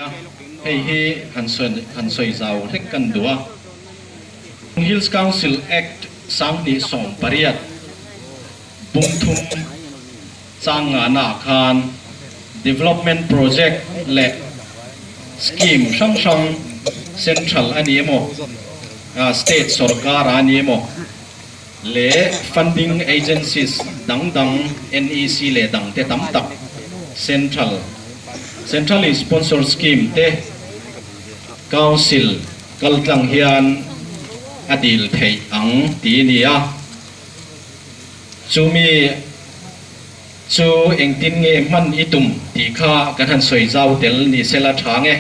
a, hei hi han han sawi zau hlek kan duh a. Hills Council Act 2018 bung thum chang ngana khan development project leh scheme hrang hrang central ani emaw, state sorkar ani emaw leh funding agencies dang dang NEC leh dang te tam tak centrally sponsored scheme te council kaltlang hian a dil theih ang ti ni a. Chumi chu engtin nge hman i tum tih kha kan han sawi zau tel ni sela tha nge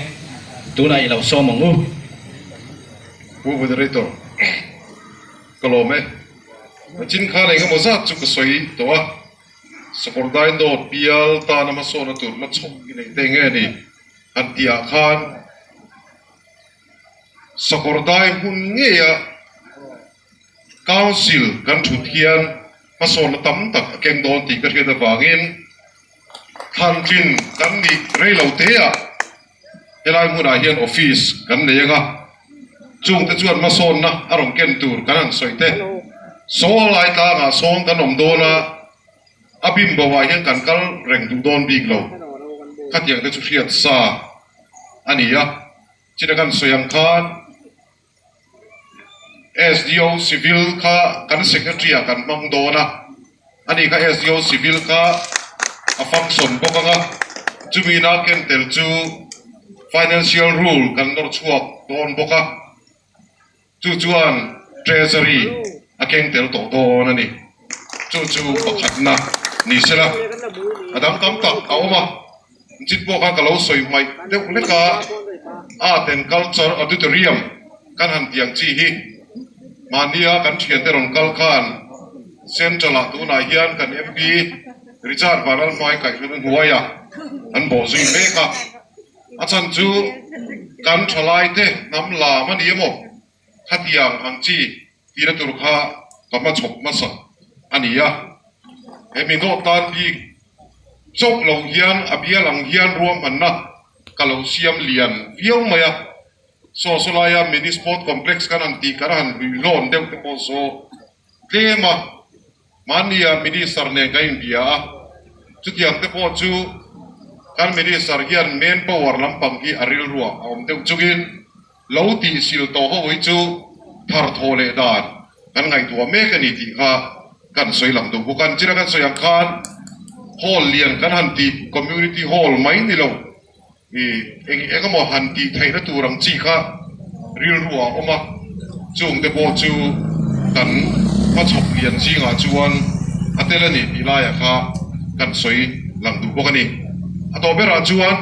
tunah i lo sawm ang u. Pu Moderator, ka lawm e. Chin khan engemaw zat chu ka sawi tawh a, Sakawrdai North bial tana hmasawna tur hmachhawk i neih te nge ni han tihah khan Sakawrdai hmun ngeia Council kan thut hian hmasawnna tam tak a keng dawn tih ka hriat avangin thlantlin kan nih rei lo teah helai hmunah hian office kan nei anga chungte chuan hmasawnna a rawn ken tur kan han sawi te. Saw lai tlangah sawn kan awm dawn a, a bim bo ah hian kan kal reng duh dawn bik lo. Khatiang te chu hriat sa a ni a, china kan sawi ang khan SDO Civil kha kan Secretary ah kan hmang dawn a, ani kha SDO Civil kha a function bawk ang a, chumi na ken tel chu Financial Rule kan nawr chhuak dawn bawk a, chu chuan Treasury a keng tel tawh dawn a ni. Chu chu pakhatna ni sela a dang tam tak a awm a. Chit pawh kha ka lo sawi hmaih deuh hlek a, Art and Culture Auditorium kan han tiang chi hi mahnia kan thiante rawn kal khan Central ah tunah hian kan MP Richard Vanlalhmai kaihhruaina hnuaiah an bawh zui mek a, a chhan chu kan thalaite hnam lam a ni emaw khatiang ang chi tihna tur kha ka hmachhawp hmasa a ni a. Hemi dawt tan bik chauh lo hian a bial ang hian ruahmanna ka lo siam lian viau mai a. Saw saw laia mini sport complex kan han tih kan han hluihlawn deuh te pawh saw tlem a, mahnia minister nen kan inbia a. Chutiang te pawh chu kan minister hian manpower lampang hi a rilruah a awm deuh chungin Lo tih sil tawh ho hi chu thar thaw leh dan kan ngaihtuah mek a ni tih kha kan sawi lang duh bawk a. China kan sawi ang khan hall lian kan han tih community hall mai ni lo i eng eng emaw han tih theihna tur ang chi kha rilru ah a awm a, chung te pawh chu kan hmachhawp lian zingah chuan a tel a ni tih laiah kha kan sawi lang duh bawk a ni. A tawh berah chuan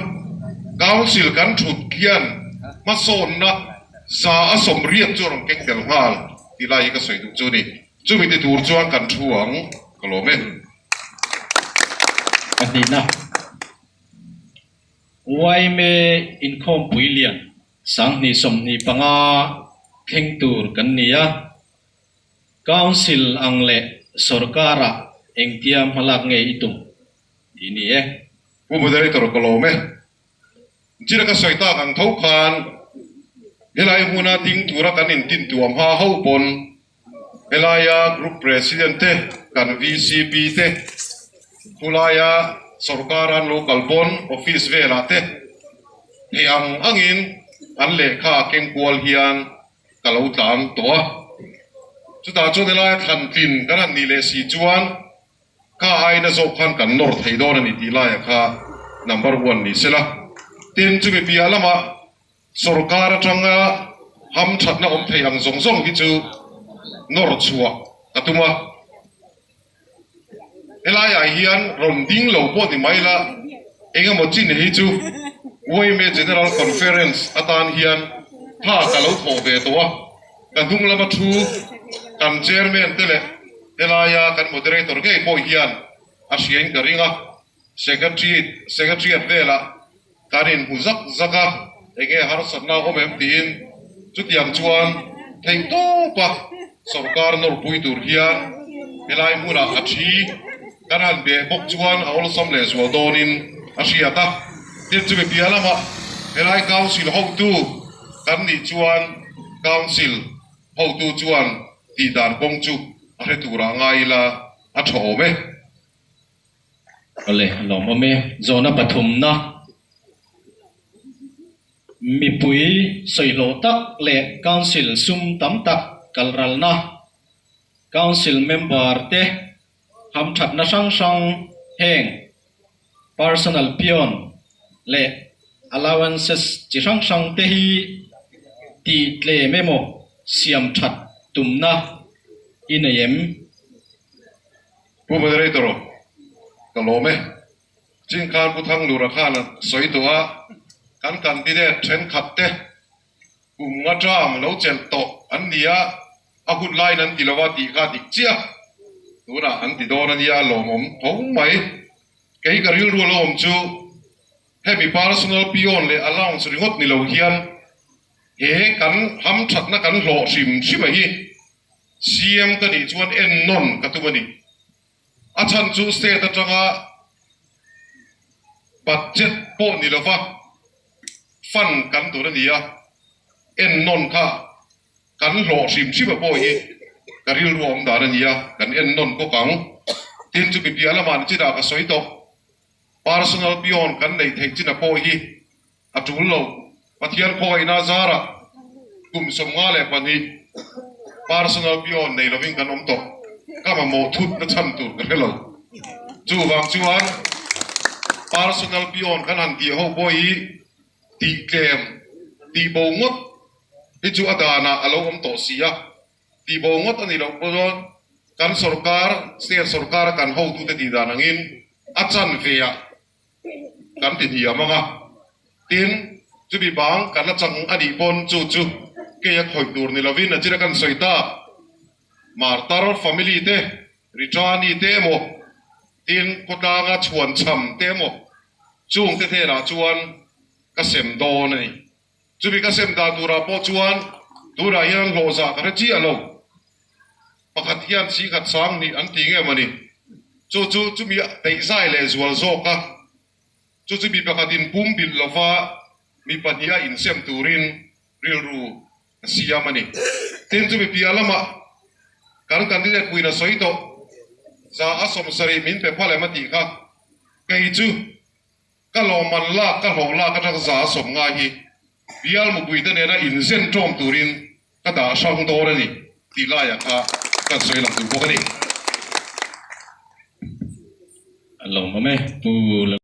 council kan thut hian Hmasawnna 180 chu a rawn keng tel nghal tih lai hi ka sawi duh chu a ni. Chumi ti tur chuan kan thu ang ka lawm e. Pahnihna, YMA inkhawmpui lian 2025 thleng tur kan ni a. Council ang leh sorkarah engtia hmalak nge i tum tih ni e. Pu Moderator ka lawm e. China ka sawi tak ang tho khan helai hmuna ding tura kan intin tuam hma ho pawn helaia Group President te, kan VCP te, khulaia sorkar an lo kal pawn office velah te theih ang angin an lehkha keng kual hian ka lo tlan tawh a. Chutah chuan helaia thlantlin kan han nih leh si chuan Kha aina zawk khan kan nawr thei dawn a ni tih laiah kha number one ni sela. Tin, chumi piah lamah sorkar atanga hamthatna awm thei ang zawng zawng hi chu nawr chhuah ka tum a. Helaiah hian rawn ding lo pawh ni mai la, engemaw chin hi chu YMA General Conference atan hian tha ka lo thawh ve tawh a. Ka hnung lama thu kan chairman te leh helaia kan moderator ngei pawh hian a hriain ka ring a, secretary secretariat velah kan inhmu zak zak a, enge harsatna a awm em tiin chutiang chuan theihtawpa sorkar nawrpui tur hian helai hmunah a thi kan han beh bawk chuan a awlsam lehzual dawnin a hriat a, tin chumi piah lamah. Helai Council hotu kan nih chuan Council hotu chuan tihdan kawng chu a hre turah ngai ila a tha awm e. Awle, lawmawm e. Zawhna pathumna mipui sawihlawh tak leh Council sum tam tak kalralna, Council member te hamthatna hrang hrang heng personal peon leh allowances chi hrang hrang te hi tih tlem emaw siam that tumna i nei em? Pu Moderator, ka lawm e. Chingkhan Pu Thanglura khan a sawi tawh a, kan candidate thenkhat te kum nga term lo chelh tawh an ni a, a hun laiin an ti lo a tih kha dik chiah tunah an ti dawn a nia lawmawm tho mai. Kei ka rilru a lo awm chu hemi personal peon leh allowance ringawt ni lo hian he kan hamthatna kan hlawh hrim hrim a hi CM ka nih chuan ennawn ka tum a ni. A chhan chu state atanga budget pawh ni lova fund kan tur a ni a, ennawn kha kan hlawh hrim hrim a pawh hi ka rilru a awm dan a ni a, kan ennawn bawk ang. Tin, chumi piah lamah ni chinah ka sawi tawh, personal peon kan neih theih chin a pawh hi a tul lo. Pathian khawngaihna zarah kum 52 personal peon nei lovin kan awm tawh. Ka mamawh thut na chhan tur ka hre lo. Chuvang chuan personal peon kan han tih ho pawh hi tih tlem, tih bo ngawt hi chu a danah a lo awm tawh si a. Tih bo ngawt a nih loh pawh chuan kan sorkar, state sorkara kan hotute tih dan angin a chanveah kan ti hniam ang a, tin, chumi bang kan la chang a nih pawn chu chu kei a khawih tur ni lovin a chira kan sawi tak Martar family te, Ritani te emaw, tin, khawtlanga chhuan chham te emaw chung te hnenah chuan ka sem dawn a ni. Chumi ka sem dan turah pawh chuan tunah hian an hlawh zah ka hre chiah lo. Pakhat hian singkhat sang hnih an ti nge mawni? Chu chu chumi peihzai leh zual zawk a, chu chu mi pakhatin pum bilh lova mi pahniha insem turin rilru a siam a ni. Tin, chumi piah lamah kan candidate puiin a sawi tawh, za a 70 min pe phal em a tih kha, kei chu Ka lawmman lak, ka hlawh lak atang 150 hi bial mupui te nena inzen tawm turin ka dah hrang dawn a ni tih laiah kha kan sawi lang duh bawk a ni. A lawmawm e, Pu.